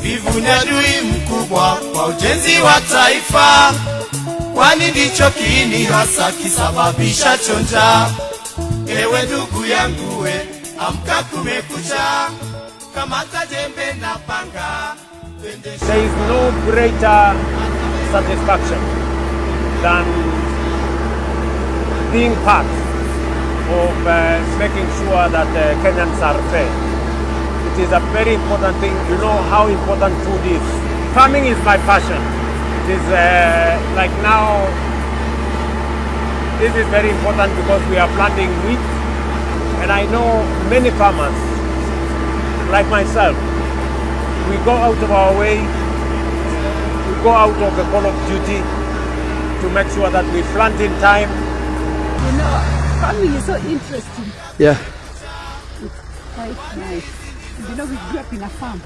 Uvivu ni adui mkubwa kwa ujenzi wa taifa, kwani ndicho kiini hasa kisababisha chonja. Ewe ndugu yangu we, amka kumekucha, kamata jembe na panga. There is no greater satisfaction than being part of making sure that Kenyans are fed. It is a very important thing. You know how important food is. Farming is my passion. It is like now, this is very important because we are planting wheat, and I know many farmers, like myself, we go out of our way, we go out of the call of duty to make sure that we plant in time. You know, farming is so interesting. Yeah. It's quite nice. You know, we grew up in a farm.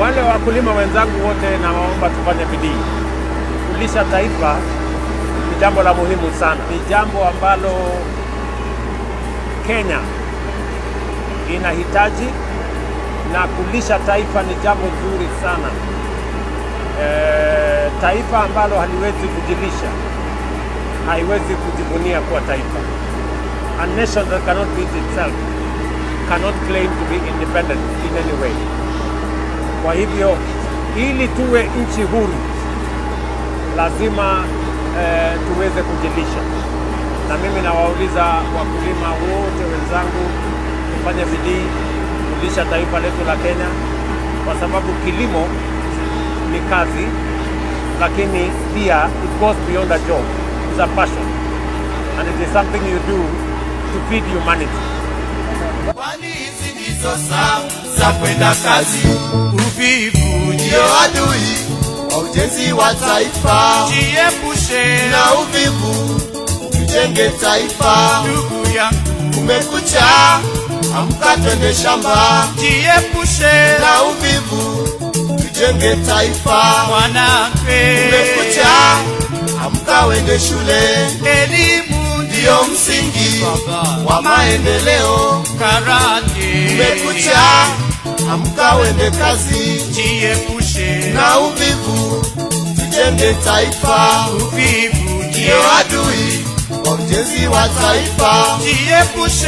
Wale wakulima wenzangu wote nawaomba tufanye bidii. Kulisha taifa ni jambo la muhimu sana. Ni jambo ambalo Kenya inahitaji, na kulisha taifa ni jambo nzuri sana. Taifa ambalo haliwezi kujilisha haiwezi kujivunia kuwa taifa. A nation that cannot feed itself cannot claim to be independent in any way. Kwa hivyo, ili tuwe nchi huru, lazima tuweze kujilisha. Na mimi nawauliza wakulima wote wenzangu, tufanye bidii kulisha taifa letu la Kenya, kwa sababu kilimo ni kazi, lakini pia it goes beyond a job. It's a passion, and it is something you do to feed humanity. Kwani hizi ndizo saa za kwenda kazi. Uvivu ndio adui wa ujenzi wa taifa. Jiepushe na uvivu, tujenge taifa. Ndugu yangu, kumekucha, amka twende shamba. Jiepushe na uvivu, tujenge taifa. Mwanamke, kumekucha, amka wende shule. Elimu ndio msingi wa maendeleo. Karate, kumekucha, amka wende kazi. Jiepushe na uvivu, tujenge taifa. Uvivu ndio adui wa ujenzi wa taifa. Jiepushe.